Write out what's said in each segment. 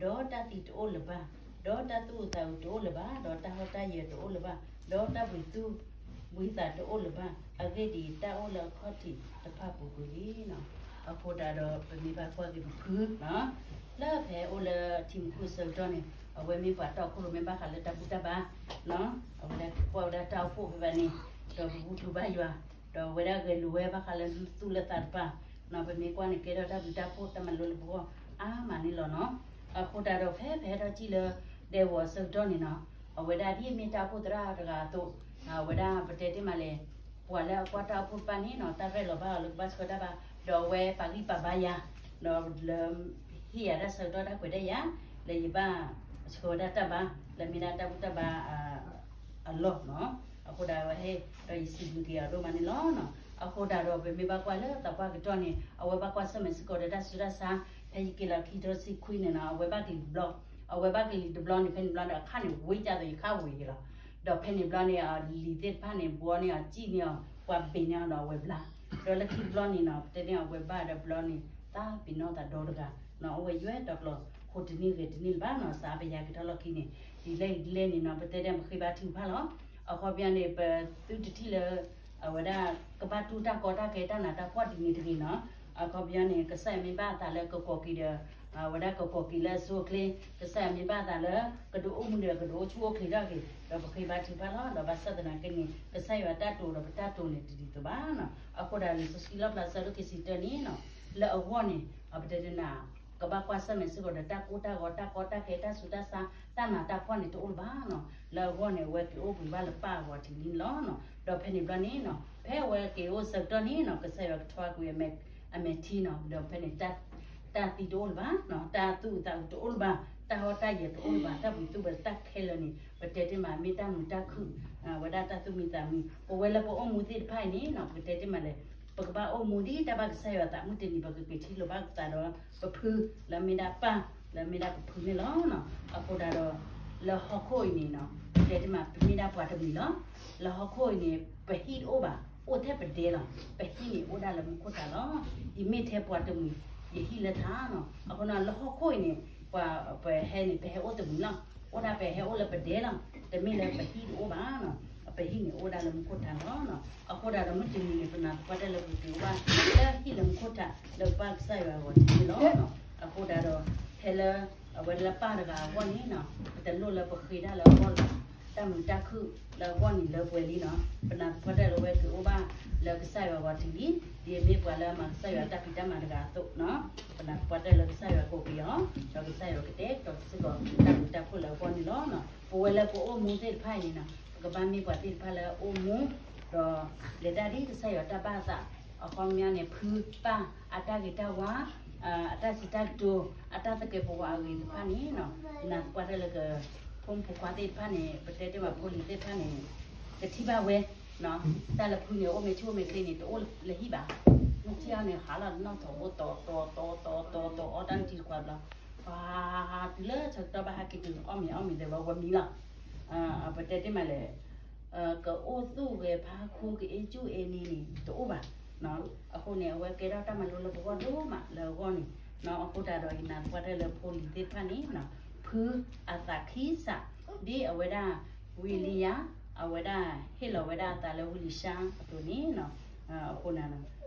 ဒီးတၢ်သံတအိၣ်လၢၤဘၣ်, ဒီးတၢ်သူၣ်အုးသးအုးတအိၣ်လၢၤဘၣ်, ဒီးတၢ်ဟီၣ်တၢ်ယၢၤတအိၣ်လၢၤဘၣ်, ဒီးတၢ်ဘှံးသူၣ်ဘှံးသးတအိၣ်လၢၤဘၣ်. အဂ့ၢ်ဒ်အံၤ, တၢ်အိၣ်လၢအခီၣ်ထံးတဖၣ်ပူၤကွံာ်လံ. အဃိဒၣ်ဒီး ပမ့ၢ်ဘၣ်ကွၢ်က့ၤပဖု လၢဖဲအိၣ်လၢထံမူခိၣ်ဆၢကတီၢ်န့ၣ် အဝဲမ့ၢ်ပှၤတီခိၣ်ရိၣ်မဲဘၣ်ဃးလၢတၢ်ဘူၣ်တၢ်ဘါ, အဝဲဒၣ်ကွၢ်ဝဲဒၣ်တၢ်အိၣ်ဖှိၣ်ဖဲဘၣ်န့ၣ်, ဒီးပဘူၣ်ထူဘၣ်ယွၤ, ဒီးအဝဲဒၣ်ဂဲၤလိာ်ဝဲဘၣ်ဃးလၢသူၣ်လၢသးတဖၣ်, ပမ့ၢ်ကွၢ်န့ၣ် ကဲထီၣ်တၢ်ဘျုးတၢ်ဖှိၣ်တၢ်မၤလိလၢပဂီၢ်အါမးန့ၣ်လီၤနီၤ. အဃိဒၣ်ဒီးဖဲဖဲထီၣ်စံၣ်လၢ ဒဲဝီၤအဆၢကတီၢ်န့ၣ်နီၤ, အဝဲဒၣ်ဒ်အမ့ၢ်တၢ်အိၣ်ဖှိၣ်သရၣ်တဂၤအသိး, အဝဲဒၣ်ပတဲတ့ၢ်မးလဲၣ်, ပှၤလၢအကွၢ်တၢ်အိၣ်ဖှိၣ်တဖၣ်န့ၣ်နီၤ တၢ်ရဲၣ်လီၤဘၣ်အီၤလၢကဘၣ်ဆှၢတၢ်ဘါ, ဒီးအဝဲပာ်ဂံၢ်ပာ်ဘါယၤ, ဒီးလၢ ဟ့ၣ်ယၤတၢ်ဆၢကတီၢ်တၢ်ခွဲးတၢ်ယာ်, လၢယဘၣ်ဆှၢဝဲဒၣ်တၢ်ဘါ, လၢမ့ၢ်ဒၣ်တၢ်ဘူၣ်တၢ်ဘါ အလီၢ်နီၤ. အဃိဒၣ်ဝဲဟဲ ဒီးယစံးဘျုးက့ၤအီၤဒိၣ်မးန့ၣ်လီၤနီၤ. အဃိဒၣ်ဒီးပမ့ၢ်ဘၣ်ကွၢ်လၢသးပှၢ်ကတီၢ်န့ၣ် အဝဲဘၣ်ကွၢ်ဆၢၣ်မဲာ်စ့ၢ်ကီးဒီးတၢ်ဆူးတၢ်ဆါ, ဖဲယက့ၤလီၤခံကထိတဆံခွံန့ၣ်နီၤ အဝဲဘၣ်ကလံၤတဘျီ, အဝဲဘၣ်ကလံၤတဘျီန့ၣ် ဖဲန့ၣ်ဘျီဒီးအခါန့ၣ်ဝံၤကၢ်သိးယခါဝံၤယလီၤ. ဒီးဖဲန့ၣ်ဘျီန့ၣ် အလံၤသ့ၣ်တဖၣ်န့ၣ် ဘှီန့ၢ်အီၤ စံၣ်န့ၢ်အီၤ ပှၤဘ့ၣ်န့ၢ်အီၤဒီးအဝဲဘျါ, ဒီးလၢခံတဘျီန့ၣ်နီၤ ပတဲန့ၢ်အဝဲဘၣ်ဒီးဘျီန့ၣ် သးပ့ၤနီၣ်သးဒီတဂၤနီၤ အိၣ်ဝဲယွဲၢ်တီၤကျိၤ ဃိးတနံၣ်ဂဲၤတနံၣ်လၢၤဘၣ်နီၤ စးပယၤက့ၤထီၣ်လီၢ်ခံန့ၣ် ဒ်လဲၣ်ဒ်လဲၣ်န့ၣ်နီၤ ပတဲဒ်ပဃ့ဘါထုကဖၣ်လီၤ. အခီပညီန့ၣ် ပသုတထံၣ်လၢ အဝဲဒၣ် ကဘၣ်တူၢ်တၢ်ကီတၢ်ခဲတၢ်နးတၢ်ဖှီၣ်ဒ်န့ၣ်တဂ့ၤနီၤ. အခီပညီန့ၣ် ကစၢ်ယွၤမ့ၢ်ဘၣ်အသးလၢကကိးက့ၤဒီး အဝဲဒၣ်ကကိးက့ၤလၢအဆိအချ့, ကစၢ်ယွၤမ့ၢ်ဘၣ်အသးလၢ ကဒုးအိၣ်မူဒီးကဒုးအိၣ်ဆူၣ်အိၣ်ချ့ထီၣ်က့ၤ ဒီးပဃ့ဘါထုကဖၣ်လီၤ. ဒီးဘၣ်ဆၣ်သနာ်က့န့ၣ် ကစၢ်ယွၤတၢ်တိာ်ဒီးပတၢ်တိာ်န့ၣ်တဒ်သိးဘၣ်နီၤ. အဃိဒၣ်လံာ်စီဆှံလီၣ်ဖျါဆၢဒိၣ်ခံဆံတၢန့ၣ်နီၤ လၢအဂီၢ်န့ၣ် အပတဲတ့ၢ်နၤ ကဘၣ်ကွၢ်ဆၢၣ်မဲာ်စ့ၢ်ကီးဒီးတၢ်ကိၢ်တၢ်ဂီၤ တၢ်ကီတၢ်ခဲ တၢ်ဆူးတၢ်ဆါ တၢ်နးတၢ်ဖှီၣ်န့ၣ်တအိၣ်လၢၤဘၣ်နီၤ. လၢအဂီၢ်န့ၣ် အဝဲက့ၤအိၣ်ဘှံးဘၣ်လၢပၢ်အဂီၢ်ထံးလံန့ၣ်လီၤ. ဒီးဖဲန့ၣ်ဘျီန့ၣ်နီၤ ဖဲအဝဲက့ၤအိၣ်ဆၢကတီၢ်န့ၣ်နီၤ ကစၢ်ယွၤကထွါကွံာ်အမဲာ်ထံနီၤ ဒီးဖဲန့ၣ် တၢ်သံတအိၣ်လၢၤဘၣ်နီၤ တၢ်သူၣ်အုးသးအုးတအိၣ်လၢၤဘၣ် တၢ်ဟီၣ်တၢ်ယၢၤတအိၣ်လၢၤဘၣ် တၢ်ဘှံးသူၣ်ဘှံးသးခဲလၢာ်န့ၣ် ပတဲတ့ၢ်မးမ့ၢ်တၢ်မုာ်တၢ်ခုၣ် ဝဲဒၣ်တၢ်သူၣ်မံသးမံ ပဝဲလၢပအိၣ်မူသ့ၣ်တဖၣ်အံၤန့ၣ်နီၤ ပကတဲတ့ၢ်မးလဲၣ် ပကဘၣ်အိၣ်မူဒ်တၢ်ဘၣ်ကစၢ်ယွၤအသး မုၢ်တနံၤပကက့ၤထံၣ်လိာ်ဘၣ်ပသးဒီး ပဖု လၢမ့ၢ်ဒၣ်ပၢ် လၢမ့ၢ်ဒၣ်ပဖုန့ၣ်လီၤ. အဃိဒၣ်ဒီး လၢဟီၣ်ခိၣ်အံၤန့ၣ်နီၤ ပတဲတ့ၢ်မး ပမ့ၢ်ဒၣ်ပှၤတမှံၤလီၤ. လၢဟီၣ်ခိၣ်အံၤန့ၣ် ပဟံၣ်တအိၣ်ဘၣ် အိၣ်ထဲပဒဲလီၤ. ပဟံၣ်န့ၣ်အိၣ်ဒၣ်လၢမူခိၣ်ထးလီၤ. ယမ့ၢ်ထဲပှၤတမှံၤ ယဟံၣ်လၢထးနီၤ. အဃိန့ၣ် လၢဟီၣ်ခိၣ်အံၤန့ၣ် ပှၤပဟဲန့ၣ် ပဟဲအိၣ်တမှံၤလီၤ. အိၣ်ဒၣ်ပဟဲအိၣ်လၢပဒဲလီၤ. တမ့ၢ်လၢပဟံၣ်တအိၣ်ဘၣ်နီၤ. ပဟံၣ်န့ၣ်အိၣ်ဒၣ်လၢမူခိၣ်ထးလီၤ. အဃိဒၣ်ဒီးမုၢ်တနံၤန့ၣ် ပနာ်သပှၢ်တၢၢ်လၢပက့ၤအိၣ်ဘၣ် လၢဟံၣ်လၢမူခိၣ်ထး လၢပၢ်ကစၢ်ယွၤအဂီၢ်ထံးန့ၣ်လီၤ. အဃိဒၣ်ဒီး ဖဲလၢ အဝဲလၢပၢ်တဂၤအဂီၢ်န့ၣ်နီၤ ပတလိၣ်လၢပဃ့တၢ်လၢအဂီၢ်လၢၤဘၣ် တၢ်မုာ်တၢ်ခုၣ်လၢအဂီၢ်န့ၣ်လၢပှဲၤလံနီၤ. ပနာ်သပှၢ်တၢၢ်လၢဝဲက့ၤအိၣ်ဘၣ်လၢကစၢ်ယွၤအဂီၢ်ထံးလံ. ဒ်အမ့ၢ်ပှၤလၢအမၤကစၢ်ယွၤတၢ်ဖံးတၢ်မၤတဂၤအသိးနီၤ ပနာ်သပှၢ်တၢၢ်လၢကစၢ်ယွၤကိးက့ၤအီၤ ဒီးကစၢ်ယွၤကတဲာ်ကတီၤစ့ၢ်ကီးတၢ်ဘျုးတၢ်ဖှိၣ်လၢအဂီၢ်န့ၣ်လီၤ. ပဝဲလၢပအိၣ်မူသ့ၣ်တဖၣ်အံၤန့ၣ်နီၤ ပကဘၣ်မ့ၢ်ပှၤသ့ၣ်တဖၣ်လၢအအိၣ်မူ ဒီးလဲၤတၢ်ဒ်ကစၢ်ယွၤတၢ်ဘၣ်အသး အခီပညီန့ၣ် ဖုပၢ်အတၢ်ဂ့ၤတၢ်ဝါ အတၢ်စံးတၢ်ကတိၤ အတၢ်သကဲးပဝးအဂ့ၤတဖၣ်န့ၣ်နီၤ နာ်သပှၢ်တၢၢ်လၢက ဖိမုၣ်ဖိခွါသ့ၣ်တဖၣ်န့ၣ် ပတဲတ့ၢ်မးဖိလံၤသ့ၣ်တဖၣ်န့ၣ် ကထံၣ်ဘၣ်ဝဲ တၢ်လၢဖုန့ၣ် အိၣ်မ့ၢ်ဆူၣ်အိၣ်မ့ၢ်ချ့န့ၣ် တအိၣ်လၢဟံၣ်ဘၣ်. မ့ၢ်ထံၣ်အီၤန့ၣ် ဟးလီၤနီၢ်ထီၣ်ဘိတီၤတီၤတီၤတီၤတီၤတီၤအီၣ်တၢ်နုၢ်ထံတခွးဘျီ ပှၤတုၤလၢဆၢကတီၢ်ဘၣ်ဟဲက့ၤတုၤအီၣ်မ့ၤအီၣ်မ့ၤသ့ၣ်ဝဲဝဲမံလီၤ. ပတဲတ့ၢ်မးလဲၣ် ကအိၣ်သူၣ်ဂဲၤဖးခူ ကအ့ၣ်ကူၣ်အ့ၣ်နံၤန့ၣ် တအိၣ်ဘၣ်. အဃိန့ၣ် အဝဲကဲထီၣ်တၢ်မၤလိလၢပဂီၢ်ဒိၣ်မးလၢအဂီၢ်န့ၣ် အဃိတၢ်ဒီးယနာ်သပှၢ်တၢၢ်လၢဖိလံၤသ့ၣ်တဖၣ်န့ၣ် ဖုအသးခံစး ဒ်အဝဲဒၣ် ဝံအ့လံယၤ အဝဲဒၣ်ဟ့ၣ်လီၤဝဲဒၣ်အသးလၢဝံအ့လံၡါအသိးန့ၣ် အဃိန့ၣ်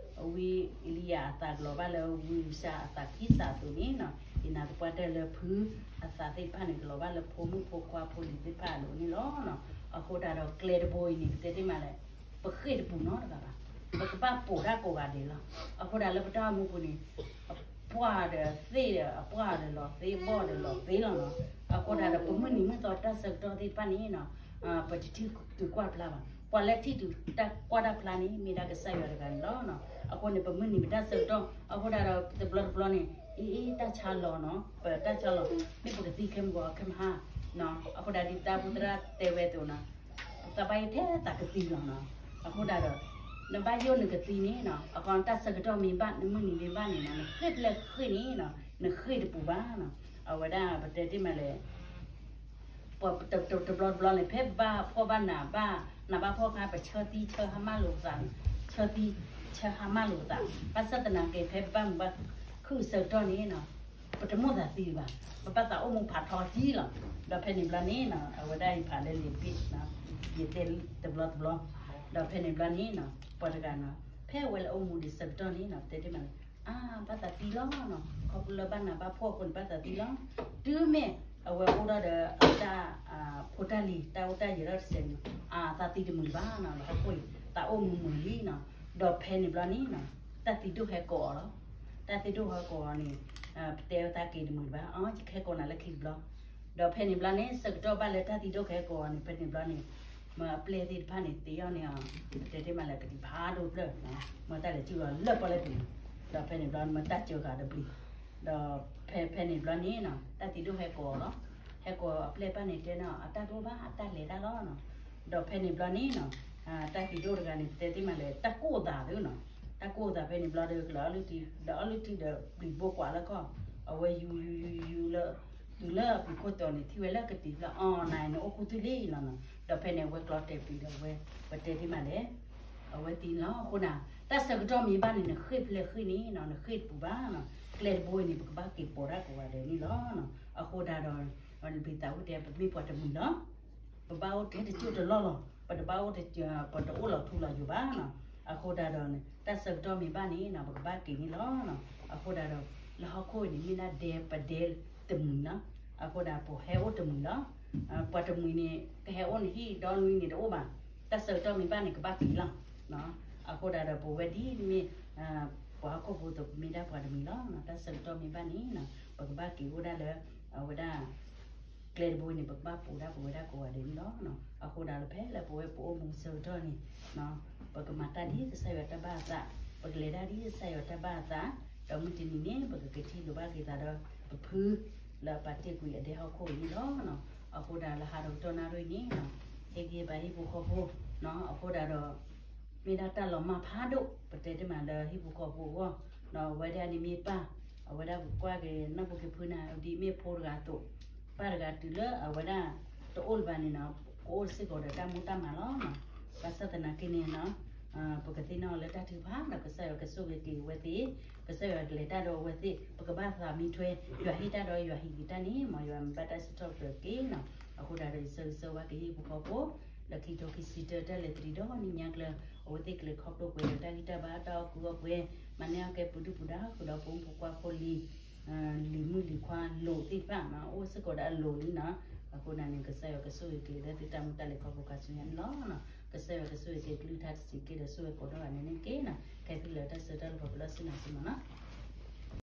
ဝံအ့လံယၤအသးကလီၤဘၣ်လၢဝံအ့လံၡါအသးခံစးအသိးန့ၣ် ယနာ်သပှၢ်တၢၢ်လၢဖုအသးသ့ၣ်တဖၣ်န့ၣ် ကလီၤဘၣ်လၢဖိမုၣ်ဖိခွါဖိလံၤသ့ၣ်တဖၣ်အလိၤန့ၣ်လီၤ. အဃိတၢ်ဒီးကျဲတဘိအံၤန့ၣ် ပတဲတ့ၢ်မးလဲၣ် ပဃ့ၢ်တပူၤနီတဂၤဘၣ်. ပကဘၣ်ပိာ်တၢ်ကိးဂၤဒဲးလီၤ. အဃိဒၣ်လၢပတၢ်အိၣ်မူပူၤန့ၣ် အပှၢ်ဒီးသ့ၣ်ဒီးအပှၢ်ဒီးလီၤသ့ ဘီၣ်ဒီးလီၤသ့လီၤနီၤ. အဃိဒၣ်ဒီးပမုၢ်နံၤမုၢ်သီတၢ်ဆၢကတီၢ်သ့ၣ်တဖၣ်န့ၣ်နီၤ ပတထံၣ်တုၤကွၢ်ဖျါဘၣ်. ပှၤလၢထံၣ်တုၤတၢ်ကွၢ်တၢ်ဖျါန့ၣ် မ့ၢ်ဒၣ်ကစၢ်ယွၤတဂၤန့ၣ်လီၤ. အဃိန့ၣ် ပမုၢ်နံၤပတၢ်ဆၢကတီၢ် အဃိဒၣ်ဒီးတဘျီတဘျီန့ၣ် အ့ အ့ တၢ်ဆါလီၤနီၤ ပတၢ်ဆါလီၤ မ့ၢ်ပကသံခဲမုၢ်ဂီၤခဲမုၢ်ဟါနီၤ. အဃိဒၣ်ဒ်သးပူသရၣ်တဲဝဲအသိးနီၤ သးဘၣ်ယိၣ်ထဲသးကသံလီၤနီၤ. အဃိဒၣ်ဒီး နဘၣ်ယိၣ်နကသံန့ၣ်နီၤ အဃိတၢ်ဆၢကတီၢ်မ့ၢ်ဘၣ် နမုၢ်နံၤမ့ၢ်ဘၣ်န့ၣ်နီၤ နဃ့ၢ်ဖျဲၣ်ဃ့ၢ်န့ၣ်နီၤ နဃ့ၢ်တပူၤဘၣ်နီၤ. အဝဲဒၣ်ပတဲတ့ၢ်မးလဲၣ် ပှၤတဘျီတဘျီန့ၣ် ဖဲပဘၣ်ဖှီၣ်ဘၣ်နးဘၣ် နးဘၣ်ဖှီၣ်ခါ ပဆၢသံဆၢဟါမၢ်လိာ်ပသး ဆၢသံဆၢဟါမၢ်လိာ်ပသး ဘၣ်ဆၣ်သနာ်က့ ဖဲပဘၣ်မုာ်ဘၣ်ခုၣ်အဆၢကတီၢ်န့ၣ်နီၤ ပတမိၣ်သးသံဘၣ်, ပဘၣ်သးအိၣ်မူဖးထီကံလီၤ. ဒီးဖဲန့ၣ်ဘျီန့ၣ်နီၤ အဝဲဒၣ်ယဖးလၢလံာ်ဘ့ၣ်နီၤ, ယတဲတဘျီတဘျီ, ဒီးဖဲန့ၣ်ဘျီန့ၣ်နီၤ ပှၤတဂၤနီၤ ဖဲအဝဲလၢအိၣ်မူဒံးဆၢကတီၢ်န့ၣ်နီၤ ပတဲတ့ၢ်မးလၢ အါ ဘၣ်သးသံလီၤနီၤ, ခီဖျိလၢဘၣ်နးဘၣ်ဖှီၣ်အဃိန့ၣ် ဘၣ်သးသံလီၤ. တုၤမ့ၢ်အဝဲအိၣ်ထီၣ်ဒီးအတၢ် ဖိတၢ်လံၤ တၢ်အိၣ်တၢ်ယၢၤထီၣ်တစဲးန့ၣ် အသးသံတမုာ်ဘၣ်နီၤ, ဒီးဟီၣ်ခိၣ်အံၤ သးအိၣ်မုာ်မုာ်လံနီၤ. ဒီးဖဲန့ၣ်ဘျီန့ၣ်နီၤ တၢ်သံဒိၣ်ဟဲကိးအီၤလီၤ. တၢ်သံဒိၣ်ဟဲကိးအီၤန့ၣ် ပတဲဝဲသးက့ၤတမုာ်ဘၣ်, အ ယကဟဲကိးနၤလၢခံတဘျီ. ဒီးဖဲန့ၣ်ဘျီန့ၣ် ဆၢကတီၢ်ဘၣ်လၢတၢ်သံဒိၣ်ကဟဲကိးအီၤန့ၣ် ဖဲန့ၣ်ဘျီန့ၣ် မ့ၢ်အပျဲၢ်သ့ၣ်တဖၣ်န့ၣ် သ့အီၤန့ၣ် ပတဲတ့ၢ်မးလၢကတံၤဖးဒိၣ်ဖျၢၣ်, မ့ၢ်တၢ်လဲၤစုလီၤလၢပီၣ်လဲၣ်ပူၤ, ဒီးဖဲန့ၣ်ဘျီမ့ၢ်တၢ်စၢဃာ်တဘျီ, ဒီးဖဲဖဲန့ၣ်ဘျီန့ၣ်နီၤ တၢ်သံဒိၣ်ဟဲကိးအီၤလီၤ. ဟဲကိးအပျဲၢ်တဖၣ်န့ၣ်တဲနီၤ အတၢ်ဒိၣ်ဘၣ် အတၢ်လဲၤတၢ်လီၤနီၤ. ဒီးဖဲန့ၣ်ဘျီန့ၣ်နီၤ တၢ်သံဒိၣ်တဂၤန့ၣ် ပတဲတ့ၢ်မးလၢ တၢ်ကိၢ်သးသုနီၤ, တၢ်ကိၢ်သးဖဲန့ၣ်ဘျီဒီး ကလဲၤအီၣ်လုၢ်ထံ ဒီးအီၣ်လုၢ်ထံဒီးပျံၤဘိကွၢ်လၢခီၣ်, အဝဲယူၤယူၤယူၤယူၤလၢ တုၤလၢအပျံၤခိၣ်တီန့ၣ် ထံၣ်ဝဲလၢကတံၤဖျၢၣ်အီၤနၤန့ၣ် အိၣ်ခူသူၣ်လံလီၤနီၤ. ဒီးဖဲန့ၣ် အဝဲကျီတဲာ်ပျံၤဒီးဝဲ ပတဲတ့ၢ်မးလဲၣ် အဝဲသံလီၤ. အဃိဒၣ် တၢ်ဆၢကတီၢ်မ့ၢ်ဘၣ်န့ၣ် နဃ့ၢ်ဖျဲးဃ့ၢ်န့ၣ်နီၤ နဃ့ၢ်တပူၤဘၣ်နီၤ, ကျဲတဘိအံၤန့ၣ် ပကဘၣ်က့ၤပိာ်ဒၣ်ကိးဂၤဒဲးန့ၣ်လီၤ. အဃိဒၣ်ဒီး ပျံၤသးအိၣ်တဲ ပမ့ၢ်ပှၤတမှံၤလီၤ ပဘၣ်အိၣ်ထဲတစိၢ်တလီၢ်လီၤ, ပတဘၣ်အိၣ် ပတအိၣ်လီၤထူလီၤယိာ်ဘၣ်နီၤ. အဃိဒၣ်ဒီး တၢ်ဆၢကတီၢ်မ့ၢ်ဘၣ်န့ၣ်နီၤ ပကဘၣ်က့ၤန့ၣ်လီၤ. အဃိဒၣ်ဒီး လၢဟီၣ်ခိၣ်အံၤန့ၣ် မ့ၢ်ဒၣ်ဒဲပဒဲတမှံၤနီၤ. အဃိဒၣ်ပဟဲအိၣ်တမှံၤလီၤ. ပှၤတမှံၤန့ၣ် ကဟဲအိၣ်နဟံၣ်ဒီနွံန့ၣ်တအိၣ်ဘၣ်. တၢ်ဆၢကတီၢ်မ့ၢ်ဘၣ်န့ၣ် ကဘၣ်က့ၤလီၤ. အဃိဒၣ်ဒီးပဝဲဒ်မ့ၢ် ပှၤဟီၣ်ခိၣ်ဖိသိး ပမ့ၢ်ဒၣ်ပှၤတမှံၤလီၤ. တၢ်ဆၢကတီၢ်မ့ၢ်ဘၣ်န့ၣ်နီၤ ပကဘၣ်က့ၤအိၣ်ဒၣ်လၢ အဝဲဒၣ် ကျဲတဘိန့ၣ် ပကဘၣ်ပိာ်ဒၣ်ပဝဲဒၣ်ကိးဂၤဒဲးန့ၣ်လီၤ. အဃိဒၣ်လၢဖဲလၢပဝဲပအိၣ်မူဆၢကတီၢ်န့ၣ် ပကမၤတၢ်ဒ်ကစၢ်ယွၤတၢ်ဘၣ်အသး, ပကလဲၤတၢ်ဒ်ကစၢ်ယွၤတၢ်ဘၣ်အသး, ဒီးမုၢ်တနံၤန့ၣ် ပကက့ၤထံၣ်လိာ်ဘၣ်က့ၤသးဒီး ပဖု လၢအပာ်တ့ၢ်ကွံာ်အဒဲဟီၣ်ခိၣ်အံၤန့ၣ်လီၤ. အဃိဒၣ်လၢဟးဒီးကတီၢ်နၣ်ရံၣ်န့ၣ် ဟ့ၣ်ဂံၢ်ဘါဟံၣ်ဖိဃီဖိ, အဃိဒၣ်ဒီး မ့ၢ်ဒၣ်တၢ်လီၤမၢ်ဖးဒိၣ် ပတဲတ့ၢ်မးလၢဟံၣ်ဖိဃီဖိအဂီၢ်, ဒီးအဝဲဒၣ်န့ၣ်မ့ၢ်ပၢ်, အဝဲဒၣ်ပကွၢ်က့ၤနီၢ်ဖိက့ၤဖုနၤ ဒ်မ့ၢ်ဖိတဂၤအသိး, ပၢ်တဂၤတုၤလၢအဝဲဒၣ် တအိၣ်လၢၤဘၣ်န့ၣ်နီၤ ကအိၣ်စ့ၢ်ကီးဒီးတၢ်မူတၢ်မၤလီၤ. ဘၣ်ဆၣ်သနာ်က့န့ၣ်နီၤ ပကသ့ၣ်နီၣ်လၢတၢ်ထုကဖၣ်ဒီး ကစၢ်ယွၤကဆိၣ်ဂ့ၤက့ၤအဝဲသ့ၣ်, ကစၢ်ယွၤကလဲၤတၢ်ဒီးအဝဲသ့ၣ်, ပကဘၣ်သးမံထွဲ, ယွၤဟ့ၣ်တၢ်ဒီးယွၤဟံးက့ၤတၢ်န့ၣ် မ်ယွၤမ့ၢ်ဘၣ်တၢ်စံးထီၣ်ပတြၢၤက့ၤနီၤ. အဃိဒၣ်ဒီးယဆၢဂ့ၤဆၢဝါက့ၤဟံၣ်ဖိဃီဖိ လၢခံကထိခံဆံတၢ တၢ်လဲၤသရံးဒီနံၣ်ညါကျၢၤ အဝဲသ့ၣ်ကလဲၤခီဖျိပှဲၤဒီးတၢ်ဂံၢ်တၢ်ဘါ တၢ်အီၣ်ကုၢ်အီၣ်ပှဲၤ, မၤန့ၢ်အီၣ်ကဲပူၤဒုၣ်ပူၤဒါ ဃုာ်ဒီးဖိမုၣ်ဖိခွါဖိလံၤ လံၤမုၣ်လံၤခွါလိၤသ့ၣ်တဖၣ် အိၣ်စ့ၢ်ကီးဒီးအလိၤလံနီၤ. အဃိန့ၣ် ကစၢ်ယွၤကဆိၣ်ဂ့ၤက့ၤလၢသုတၢ်မူတၢ်လဲၤခီဖျိခါဆူညါန့ၣ်လီၤ. ကစၢ်ယွၤကဆိၣ်ဂ့ၤက့ၤကလုၢ်ကထါတစဲးက့ဒီး ဆိၣ်ဂ့ၤကိးဒီဂၤန့ၣ်န့ၣ်တက့ၢ်နီၤ. ခဲအံၤလၢတၢ်ဆၢတၢ်လီၤပှၤပလီၢ်ဆ့ၣ်နီၤဆ့ၣ်မးနီၤ.